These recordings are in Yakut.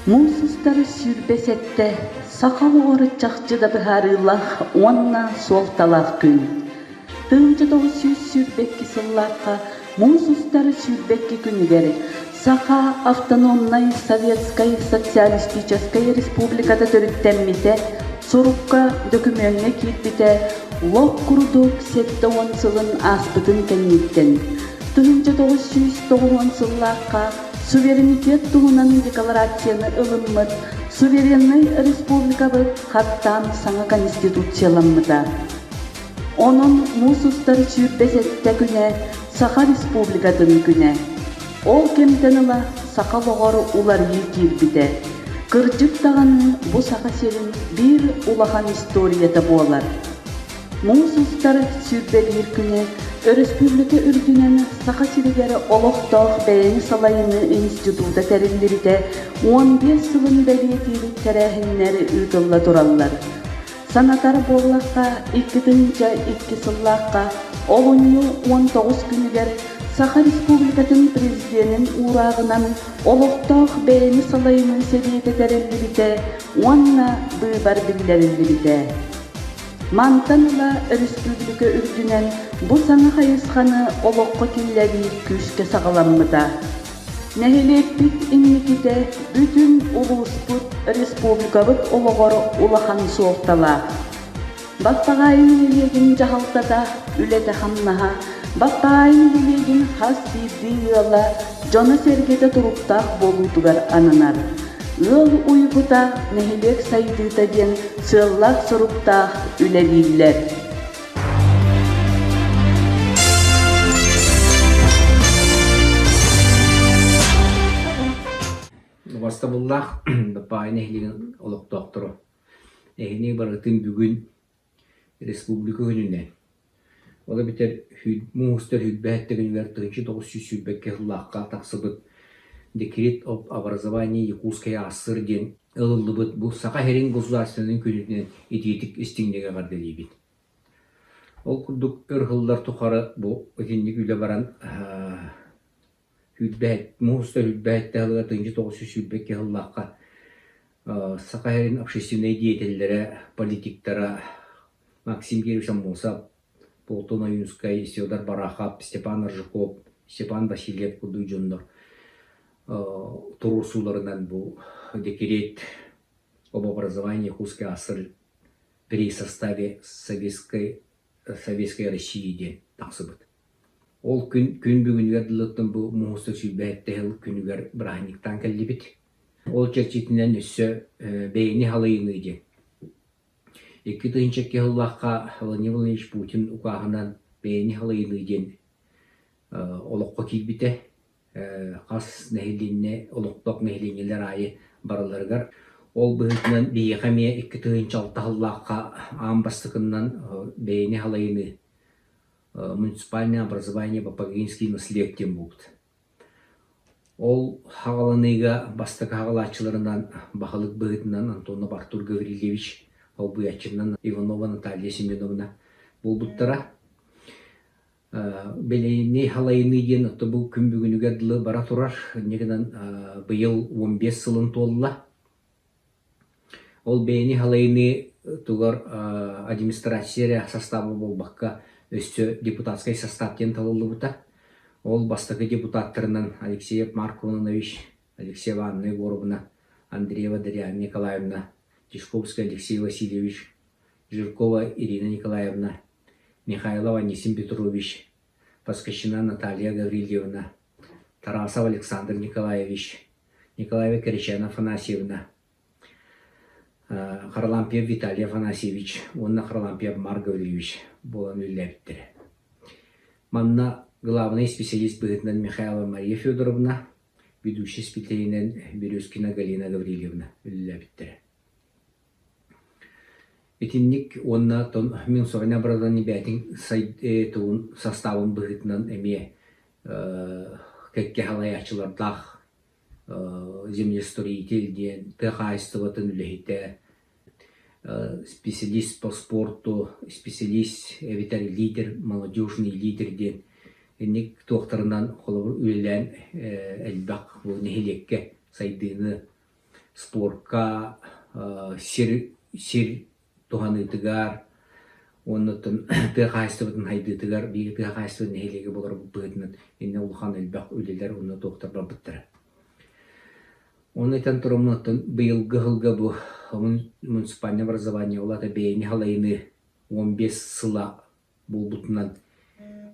Муус устар 27 саха оҕоро чахчы да быһаарыылаах уонна суолталаах күн. 1922 сыллаахха муус устар 22 күнүгэр Саха автономнай Советскай Социалистическай Республиката төрүттэммитэ, сурукка, дөкүмүөҥҥэ киирбитэ лоп курдук 70 сылын ааспытын кэнниттэн, 1990 сыллаахха суверенитет туһунан декларацияны ылыммыт сувереннай республикабыт хаттаан саҥа конституцияламмыта. Онон муус устар 27 күнэ Саха Республикатын күнэ. Ол кэмтэн ыла саха олоҕор уларыйыы киирбитэ. Кырдьык даҕаны бу Саха сирин биир улахан историята буолар. Муус устар 21 күнэ өрөспүүбүлүкэ үрдүнэн Саха сиригэр олохтоох бэйэни салайыныы института тэриллибитэ 15 сылын бэлиэтиир тэрээһиннэр ыытылла тураллар. Санатар буоллахха, 2002 сыллаахха олунньу 19 күнүгэр Саха Республикатын Президенин уурааҕынан олохтоох бэйэни салайыныы сэбиэтэ тэриллибитэ уонна быыбар биллэриллибитэ. Мантан ыла өрөспүүбүлүкэ үрдүнэн бу саҥа хайысханы олоххо киллэрии күүскэ саҕаламмыта. Нэһилиэкпит инникитэ бүтүн улууспут, республикабыт олоҕор улахан суолталаах. Баппаҕаайы нэһилиэгин дьаһалтата, үлэтэ-хамнаһа, Баппаҕаайы нэһилиэгин хас биирдии ыала дьоно-сэргэтэ туруктаах буолуутугар ананар. Ыал уйгута, нэһилиэк сайдыыта диэн сыаллаах-соруктаах үлэлииллэр. Убастабыллаах Баппаҕай нэһилиэгин олохтоохторо, эһини барытын бүгүн Республика күнүнэн, ол эбэтэр муус устар сүүрбэ күнүгэр 1922 сыллаахха тахсыбыт Декрет об образовании Якутской АССР диэн ылыллыбыт бу Саха сирин государственнай күнүнэн итиитик истиҥник эҕэрдэлиибит. Ол курдук өр сыллар тухары бу итинник үлэ баран муус устар сүүрбэһиттэ сылыгар 1922 сыллаахха Саха сирин общественнай деятеллэрэ, политиктара Максим Кирович Аммосов, Платон Ойуунскай, Федор Барахов, Степан Аржаков, Степан Васильев курдук дьоннор туруорсууларынан бу декрет об образовании Якутской АССР при составе Советской, Советской России диэн тахсыбыт. Ол күн күн бүгүнүгэр дылыттан бу муус 127 сыл күнүгэр бырааһынньыктаан кэллибит. Ол чэрчитинэн өссө бэйэни халыйыныы диэн. 2002 сыллаахха Владимир Владимирович Путин укааһынан бэйэни халыйыныы диэн олоххо киирбитэ. Хас нэһилиэнньэ олохтоох нэһилиэнньэлэр аайы барыларыгар. Ол быһыытынан биһиэхэ эмиэ 2006 сыллаахха аан бастакыннан бэйэни халайыныы муниципальное образование Бапагинский наследие диэн буолбут. Ол хаҕаланыыга бастакы хаҕалааччыларынан баһылык быһыытынан Антонов Артур Гаврильевич, солбуйааччынан Иванова Наталья Семеновна буолбуттара. Бэлиэни халайыныы диэн отто бу күн бүгүнүгэр дылы бара турар. Инньэ гынан быйыл 15 сылын туолла. Ол бэйэни халайыныы тугар администрация эрэ састааба буолбакка, өссө депутатскай састаап диэн талыллыбыта. Ол бастакы депутаттарынан Алексеев Марк Кононович, Алексеева Анна Егоровна, Андреева Дарьяна Николаевна, Тишковская Алексей Васильевич, Жиркова Ирина Николаевна, Михайлов Анисим Петрович, Поскачина Наталья Гаврильевна, Тарасов Александр Николаевич, Николаева Киричана Афанасьевна, Харлампьев Виталий Афанасьевич уонна Харлампьев Марк Гаврильевич буолан үлэлээбиттэрэ. Манна главнай специалист быһыытынан Михайлова Мария Федоровна, ведущий специалиһинэн Березкина Галина Гаврильевна үлэлээбиттэрэ. Итинник уонна мин Соня образование бэйэтин тугун састаабын быһыытынан эмиэ кэккэ салайааччылардаах землестроитель диэн тыа хаһаайыстыбатын үлэһитэ, специалист по спорту, специалист эбэтэр лидер, молодежный лидер диэн инник туохтарынан холобур үлэлээн элбэх бу нэһилиэккэ сайдыыны. спорка, сир сир туһаныытыгар уонна оттон тыа хаһаайыстыбатын сайдыытыгар биһиги тыа хаһаайыстыбатын нэһилиэгэ буоларбыт быһыытынан иннэ улахан элбэх үлэлэр уонна туохтар барбыттара. Ону этэн тураммын оттон быйылгы сылга бу муниципальное образование ол аата бэйэни салайыныы 15 сыла буолбутунан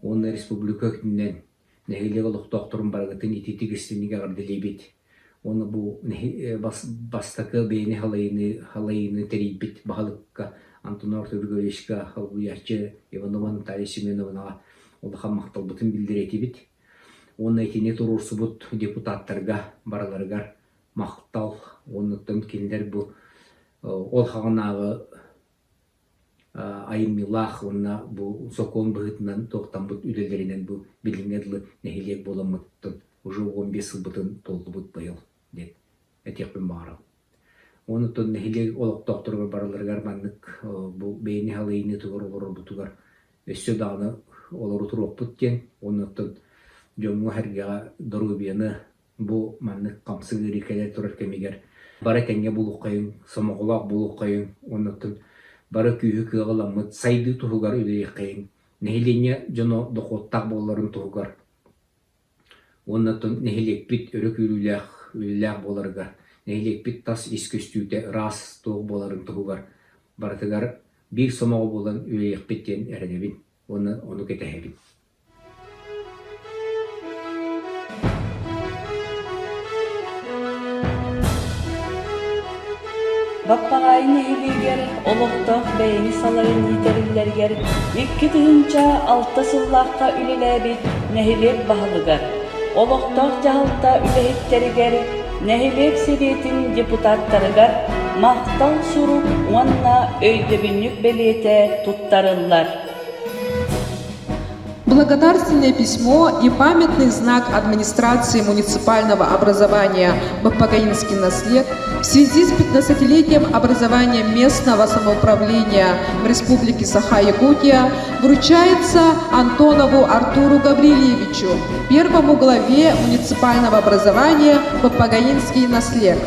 уонна республика өттүнэн нэһилиэк олохтоохторун барыгытын итиитик истиҥник эҕэрдэлиибит. Уонна бу бастакы бэйэни халайыныы, халайыыны тэрийбит баһылыкка Антонов Артур Григорьевичка, холбуйааччы Иванова Наталья Семеновнаҕа улахан махталбытын биллэриэтибит. Уонна итини туруорсубут депутаттарга барыларыгар махтал. Уоннуттан кинилэр бу ол хаҕынааҕы айымньылаах уонна бу сокуон быһыытынан туохтаммыт үлэлэринэн бу билиҥҥэ дылы нэһилиэк буоламмыттан уже 15 сылбытын туоллубут быйыл диэн этиэхпин баҕарабын. Онтон нэһилиэк олохтоохторугар барыларыгар маннык бу бэйэни халыйыныы олорорбутугар өссө даҕаны олору туруохпут диэн оннуттан дьоҥҥо-сэргэҕэ доруобуйаны Бу маннык хамсык ыарыы кэлэ турар кэмигэр бары тэҥҥэ буолуоххайыҥ, сомоҕолоох буолуоххайыҥ уонна бары күүһү-кыаҕы ыламмыт сайдыы туһугар үлэлиэххэйиҥ, нэһилиэнньэ дьоно дохуоттаах буолларын туһугар уонна нэһилиэкпит өрө күүрүүлээх үлэлээх буоларыгар, нэһилиэкпит тас ис көстүүтэ ыраас туох буоларын туһугар барытыгар биир сомоҕо буолан үлэлиэхпит диэн эрэнэбин уонна ону кэтэһэбин. Баппаҕаайы нэһилиэгэр олохтоох бэйэни салайыныы тэриллэригэр 2006 сыллаахха үлэлээбит нэһилиэк баһылыгар, олохтоох дьаһалта үлэһиттэригэр, нэһилиэк сэбиэтин депутаттарыгар махтал сурук уонна өйдөбүнньүк бэлиэтэ туттарыллар. Благодарственное письмо и памятный знак администрации муниципального образования «Баппагаинский наслед» в связи с 15-летием образования местного самоуправления в Республике Саха-Якутия вручается Антонову Артуру Гаврильевичу, первому главе муниципального образования «Баппагаинский наслед».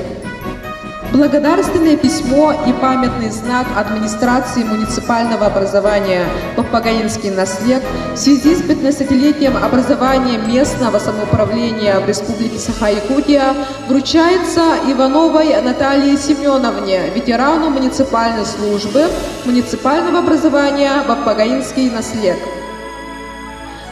Благодарственное письмо и памятный знак администрации муниципального образования «Папагаинский наслед» в связи с 15-летием образования местного самоуправления в Республике Саха-Якутия вручается Ивановой Наталье Семеновне, ветерану муниципальной службы муниципального образования «Папагаинский наслед».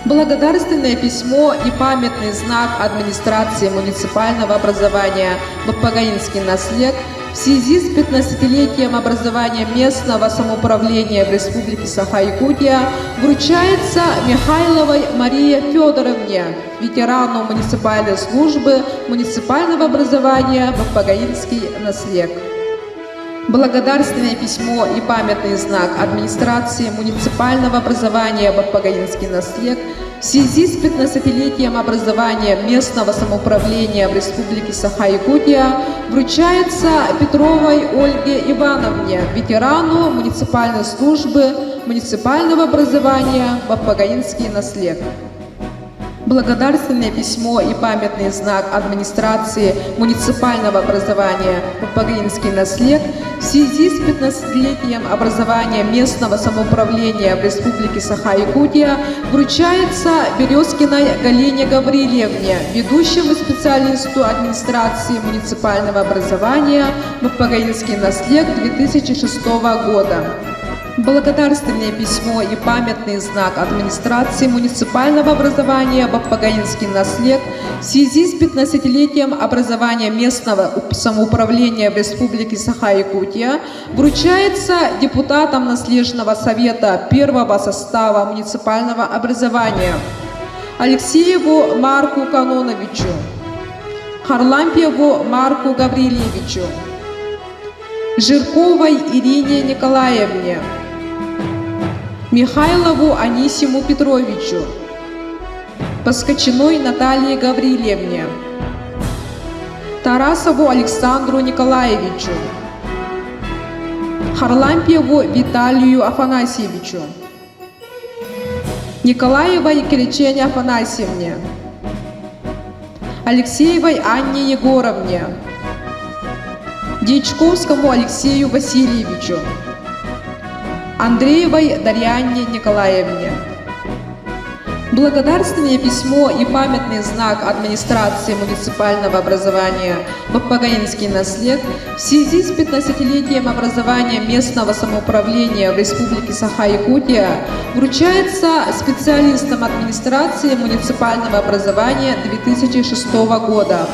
Благодарственное письмо и памятный знак администрации муниципального образования «Баппагаинский наслед» в связи с 15-летием образования местного самоуправления в Республике Саха-Якутия вручается Михайловой Марии Федоровне, ветерану муниципальной службы муниципального образования «Баппагаинский наслед». Благодарственное письмо и памятный знак администрации муниципального образования «Баппагаинский наслед» в связи с 15-летием образования местного самоуправления в Республике Саха-Якутия вручается Петровой Ольге Ивановне, ветерану муниципальной службы муниципального образования «Баппагаинский наслед». Благодарственное письмо и памятный знак администрации муниципального образования «Папагинский наслед» в связи с 15-летием образования местного самоуправления в Республике Саха-Якутия вручается Березкиной Галине Гаврильевне, ведущему специалисту администрации муниципального образования «Папагинский наслед» 2006 года. Благодарственное письмо и памятный знак администрации муниципального образования «Баппагаинский наслед» в связи с 15-летием образования местного самоуправления в Республике Саха-Якутия вручается депутатам Наследного совета первого состава муниципального образования Алексееву Марку Каноновичу, Харлампьеву Марку Гаврильевичу, Жирковой Ирине Николаевне, Михайлову Анисиму Петровичу, Поскочиной Наталье Гаврильевне, Тарасову Александру Николаевичу, Харлампьеву Виталию Афанасьевичу, Николаевой Киричене Афанасьевне, Алексеевой Анне Егоровне. Дьячковскому Алексею Васильевичу, Андреевой Дарьяне Николаевне. Благодарственное письмо и памятный знак администрации муниципального образования Баппагаинский наслед в связи с 15-летием образования местного самоуправления в Республике Саха-Якутия вручается специалистам администрации муниципального образования 2006 года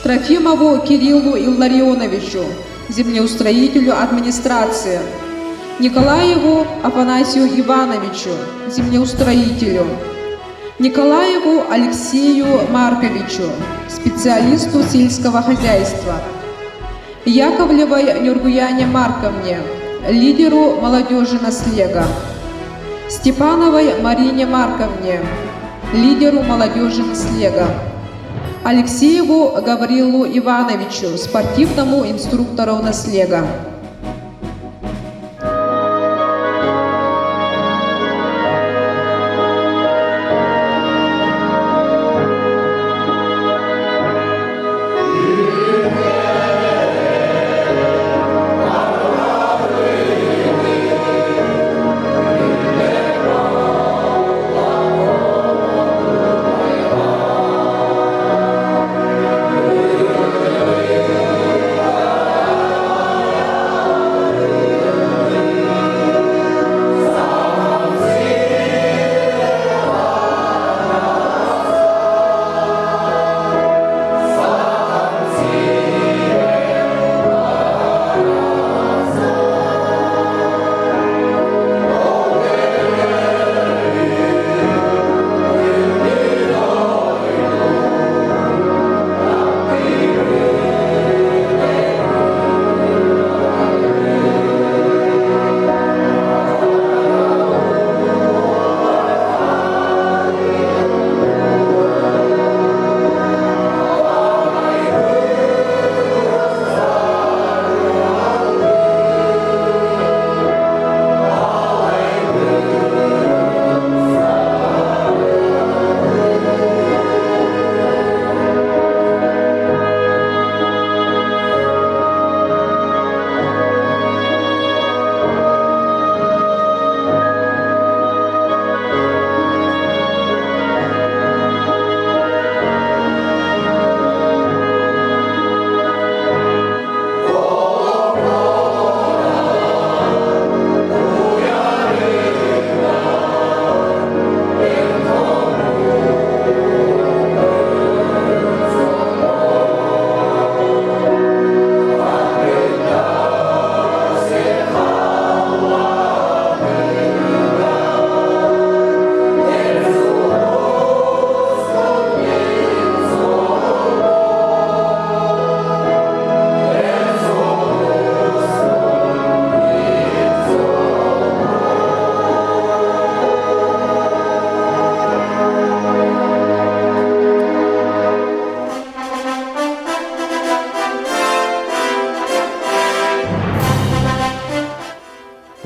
Трофимову Кириллу Илларионовичу, землеустроителю администрации, Николаеву Афанасию Ивановичу, землеустроителю, Николаеву Алексею Марковичу, специалисту сельского хозяйства, Яковлевой Нюргуяне Марковне, лидеру молодежи наслега, Степановой Марине Марковне, лидеру молодежи наслега, Алексееву Гаврилу Ивановичу, спортивному инструктору наслега.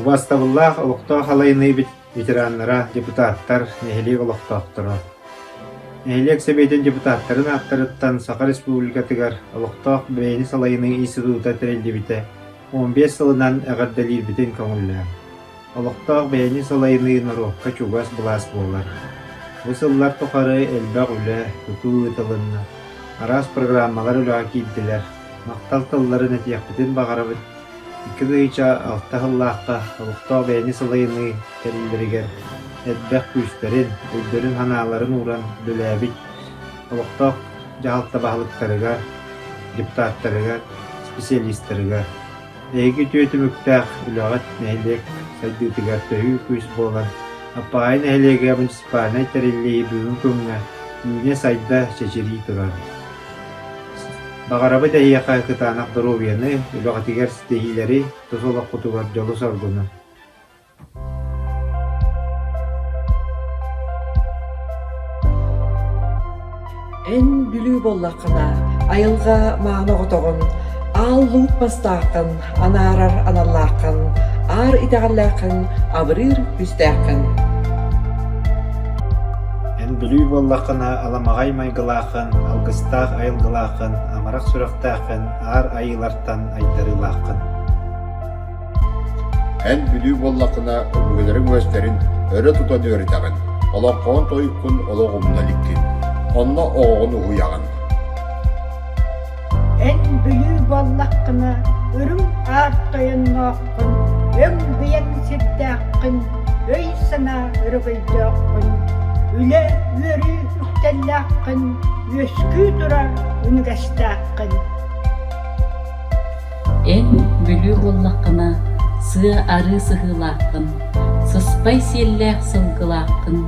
Убаастабыллаах олохтоох алайыныы ветераннара, депутаттар, нэһилиэк олохтоохторо. Нэһилиэк Сэбиэтин депутаттарын ааттарыттан Саха Республикатыгар олохтоох бэйэни салайыныы института тэриллибитэ 15 сылынан эҕэрдэлиирбитин көҥүллээҥ. Олохтоох бэйэни салайыныы норуокка чугас былаас буолар. Бу сыллар тухары элбэх үлэ, тутуу ыытылынна, араас программалар үлэҕэ киирдилэр. Махтал тылларын этиэхпитин баҕарабыт. 2006 сыллаахха олохтоох бэйэни салайыныы тэриллэригэр элбэх күүстэрин, өйдөрүн-санааларын ууран үлэлээбит олохтоох дьаһалта баһылыктарыгар, депутаттарыгар, специалистарыгар Эһиги үтүө түмүктээх үлэҕит нэһилиэк сайдыытыгар төһүү күүс буолан, Аппаҕай нэһилиэгэ муниципальнай тэриллии бүгүн күҥҥэ үүнэ-сайда, чэчирии турар. Баҕарабыт эһиэхэ кытаанах доруобуйаны, үлэҕитигэр ситиһиилэри, тус олоххутугар дьолу-соргуну! Эн Бүлүү буоллаххына, айылҕа мааны оҕотоҕун, аал луук мастааххын, анаарар аналлааххын, аар итэҕэллээххин, абырыыр күүстээххин. Эн Бүлүү буоллаххына, аламаҕай майгылааххын, алгыстаах айылгылааххын, амарах сүрэхтээххин, аар айыылартан айдарыылааххын. Эн Бүлүү буоллаххына, өбүгэлэриҥ үөстэрин өрө тутан үөрэтэҕин, олоҥхоҕун тойуккун олох умна иликкин, онно оҕоҕун уһуйаҕын. Эн Бүлүү буоллаххына, үрүҥ аар тойоннооххун, өҥ быйаҥ сирдээххин, өй-санаа өрөгөйдөөххүн, үлэ үөрүү үктэллээххин, үөскүү турар үнүгэстээххин. Эн Бүлүү буоллаххына, сыа-арыы сыһыылааххын, сыспай сиэллээх сылгылааххын,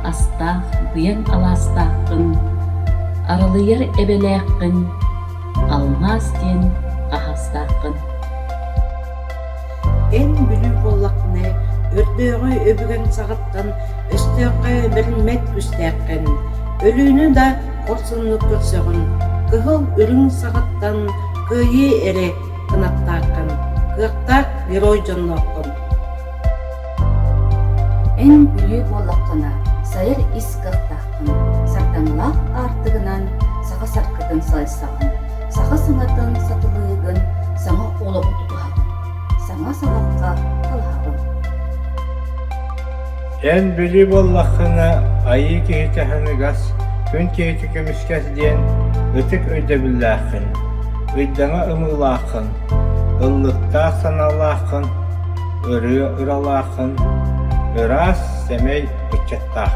астаах быйаҥ алаастааххын, аралыйар эбэлээххин, алмаас диэн хаһаастааххын. Эн Бүлүү буоллаххына, өрдөөҕү өбүгэҥ саҕаттан өстөөххө бэриммэт күүстээххин, өлүүнү да хорсуннук көрсөҕүн, кыһыл үрүҥ саҕаттан кыайыы эрэ кынаттааххын, кыахтаах герой дьоннооххун. Эн Бүлүү буоллаххына, сайар ис кыахтааххын, сардаҥалаах аартыгынан саха саргытын салайсаҕын, саха саҥатын сатылыыгын, саҥа олоҕу тутуһаҕын, саҥа саҕахха талаһаҕын. Эн Бүлүү буоллаххына, айыы киһитэ аһыныгас, күн киһитэ көмүскэс диэн ытык өйдөбүллээххин, ыйдаҥа ымыылааххын, ыллыктаах санаалааххын, ырыа ыралааххын, ыраас, сэмэй ыччаттааххын.